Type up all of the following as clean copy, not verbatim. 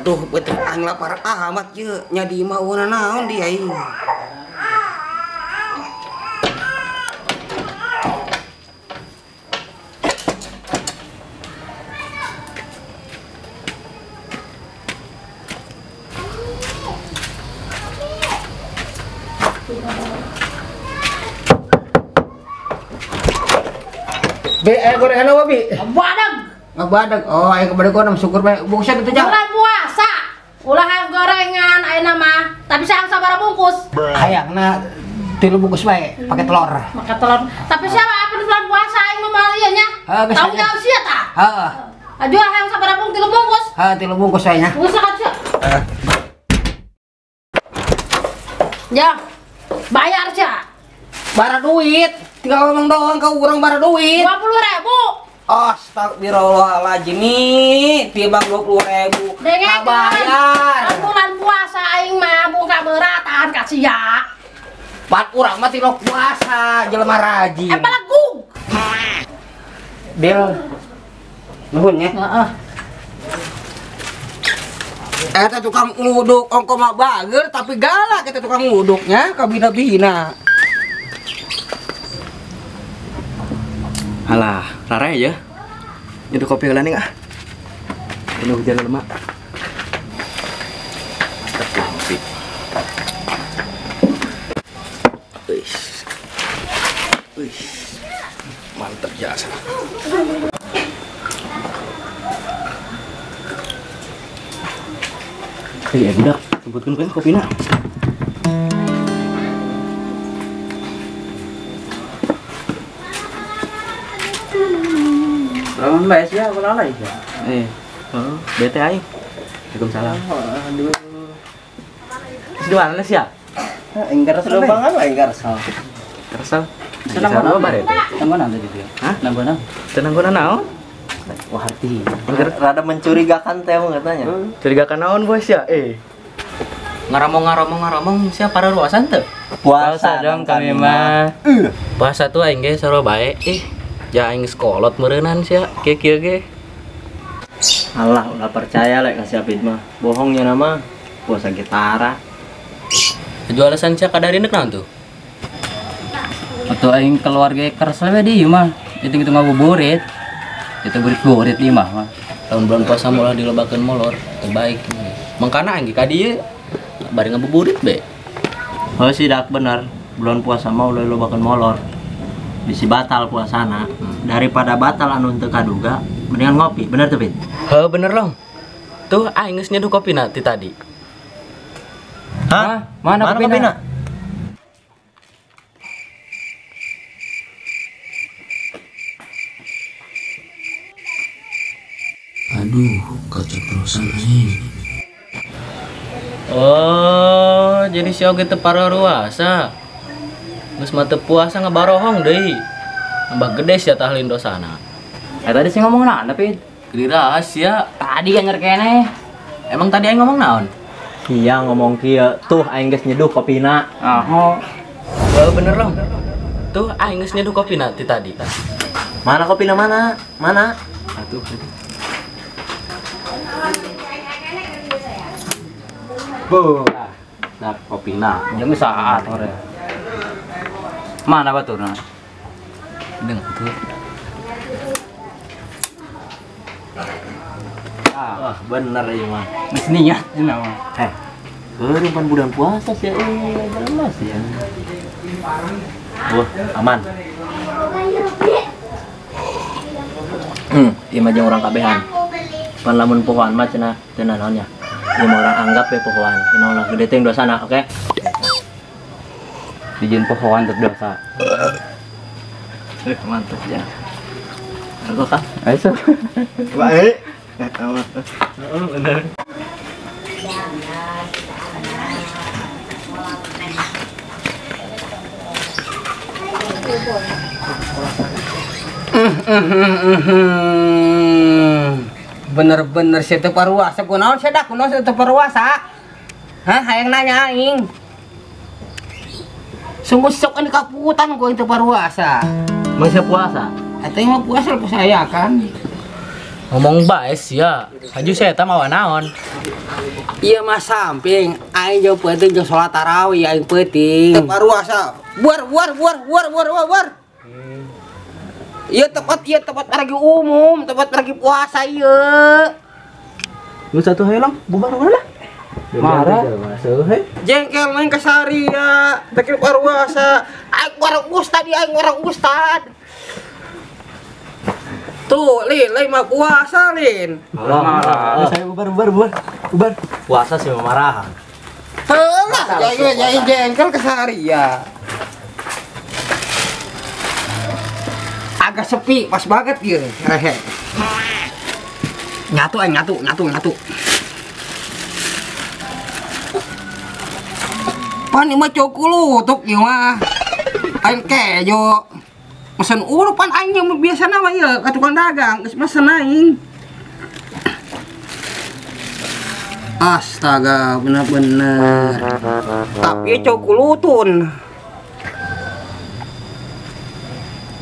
Aduh, beuteung aing lapar amat ye. Nya di imah eueuh naon di aing. Bi, gorengan apa, Bi? Badag. Badag. Oh, aing kepada kau syukur bae. Bungkusan itu jang. Bulan puasa. Ulah gorengan ayeuna mah. Tapi sayang sabaraha bungkus? Hayangna 3 bungkus bae, pakai telur. Pakai telur. Tapi siapa apa bulan puasa aing mah moal ieu nya. Tahu nyaho sia tah? Heeh. Ajuh hayang sabaraha bungkus 3 bungkus? Heeh, 3 bungkus bae nya. Bungkus sia. Ya. Bayar sia. Bara duit. Tinggal ngomong doang kau urang bara duit. 20.000. Astagfirullahaladzim nih, timbang 20.000. Kabayar. Bulan puasa aing mah buka berat tahan ka sia. Pat urang mah tino puasa jelema rajin. Emang lagu. Bil. Nuhun nya. Heeh. Eta tukang nguduk ongko mah bager tapi galak eta tukang nguduknya kabina-bina. Alah, rare ya. Nyeduh kopi heula ning ah. Ini hujan lemak. Mantap kopi. Wih. Wih. Mantap jasa. Eh, budak, sebutkeun kan kopina. Lamun bae sia aku lalai sia. Oh, bete aing. Waalaikumsalam. Aduh. Di mana sia? Aing garesel banget, aing garesel. Garesel. Tenang mana bare? Nanggonan tadi dia. Hah? Nanggonan. Tenanggonan naon? Wah, arti. Rada mencurigakan teh katanya. Curigakan naon bos ya? Ngaramong-ngaramong sia pararuasan teu? Puasa dong kami mah. Puasa tuh aing ge sarua bae. Ja aing sekolot meureunnan sia kieu-kieu ge. Alah, ulah percaya lek ka si Apid mah. Bohongnya nama puasa gitara. Jual alasan sia kadarineuk naon tuh? Atau aing keluarga keresel we di ieu mah. Hitung-hitung ngabuburit. Itu burit-burit di imah mah. Tahun bulan puasa molah dilobakeun molor, terbaik. Mangkana aing ge ka dieu bari ngabuburit be. Oh sih dak bener. Bulan puasa mah ulah dilobakeun molor. Bisi batal puasana. Daripada batal anu teu kaduga, mendingan ngopi. Bener tuh, Pit? Heuh, bener long. Tuh aing geus nyeduh kopina ti tadi. Hah? Mana kopina? Aduh, keceplosan aing. Oh, jadi si oge teu pararuasa. Geus mah teu puasa ngabarohong deui. Nambah gede sia tahlin dosana. Tadi sih ngomong naon tapi gede rahasia. Tadi kan nyerkene. Emang tadi aing ngomong naon? Iya ngomong kieu, tuh aing geus nyeduh kopina. Oh. Oh, bener loh. Tuh aing geus nyeduh kopina ti tadi. Mana kopina mana? Mana? Atuh. Bu. Nah, kopina. Jeung saat hore. Mana baturna? Deng tuh. Ah, bener ieu mah. Geus niat cenah mah. Heh. Beureum pan bulan puasa sih jelas ya. Wah, aman. Ieu mah jeung urang kabehan. Pan lamun pohoan mah cenah teu naon nya. Ieu mah urang anggap we pohoan. Cenah ulah gede teh dosana, oke? Dijieun pohoan teu dosa. Mantap ya. Aku kah? Ayo. Baik. Bener. Bener-bener sia teu paruasa kunaon sia dah kunaon sia teu paruasa. Hah, hayang nanya aing. Sungguh sok ini kaputan gua teu paruasa. Masa puasa? Eta mah puasa saya kan. Ngomong bae sia. Haju saya eta mawa naon? Iya mah samping aing jeung peuting jeung salat tarawih aing peuting. Teu paruasa. Buar buar buar buar buar buar. Iya tempat lagi umum, tempat lagi puasa ieu. Lu satu hayo lang, bubar lah. Marah. Jengkel main kasaria, teu paruasa. Aing warung ustad ieu aing warung ustad. Tuh, Lin, lain mah puasa, Lin. Marah. Saya bubar. Puasa sih marah. Telah, jangan jengkel kasaria. Agak sepi, pas banget ya, rehe. Nyatu, nyatu. Pan ieu mah cokulutuk ieu mah. Aing kejo. Mesen ulu pan aing biasa mah ieu ka tukang dagang, geus mesen aing. Astaga, bener-bener. Tapi cokulutun.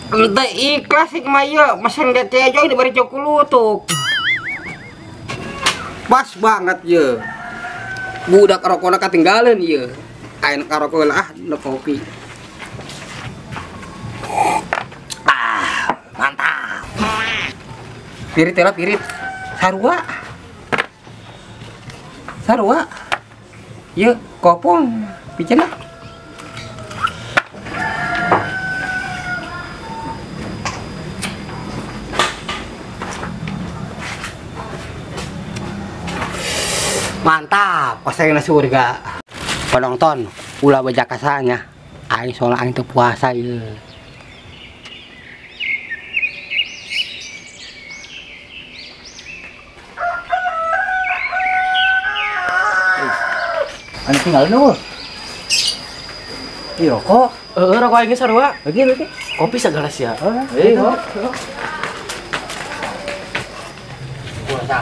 Entah ikhlas sih mah ieu, mesen kejo diberi cokulutuk. Pas banget ye. Budak rokona katinggalan ye. Aing karoko lah nu kopi. Ah, mantap. Pirit lah pirit. Sarua. Sarua. Ye, kopong piceuna. Mantap, pasangna surga. Penonton, ulah bajakasanya. Aing soalnya aing teu puasa ieu. Anu tinggalin eueuh. Ih rokok. Heeh, rokok aing sarua. Lagi lagi. Kopi segala sia. Heeh. Puasa.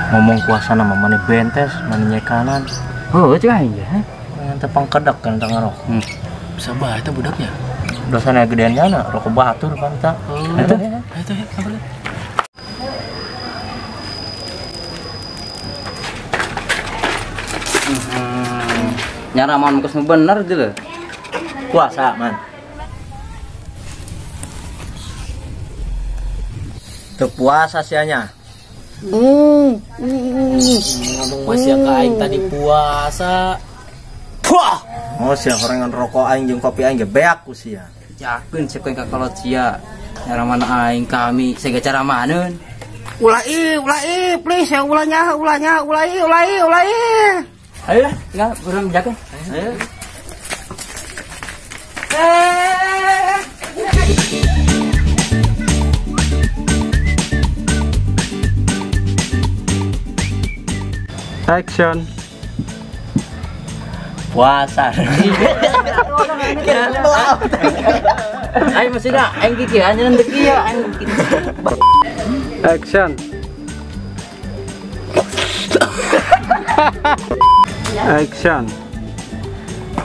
Ngomong puasa nama mana bentes, mana nyekanan. Oh, cek aing ya. Pengen tepang kedek kan tengah rokok. Bisa bae eta budaknya. Dosana gedean nyana, rokok batur kan ta. Eta ya, apa lihat. Nyara man geus bener deuleu. Puasa, man. Teu puasa sianya. Ngomong masih ka aing tadi puasa. Puah. Oh sia horengan rokok aing jeung kopi aing ge beak ku sia. Yakin sieun ka kolot sia. Nyara mana aing kami sega cara maneun. Ulah ih, please ya ulahnya, ulah ih. Ayo lah, enggak urang jaga. Ayo. Action. Puasa. Ayo masih dah, aing kiki anjeun deui ya, aing kiki. Action. Action.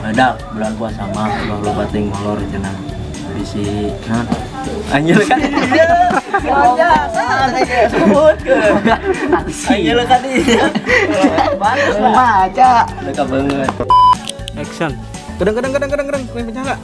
Ada bulan puasa mah ulah loba teuing molor cenah. Bisi naon? Anjir kan. Anjir kan iya. Bagus baca. Leka banget. Action. Gedeng gedeng gedeng gedeng gedeng, pecah enggak?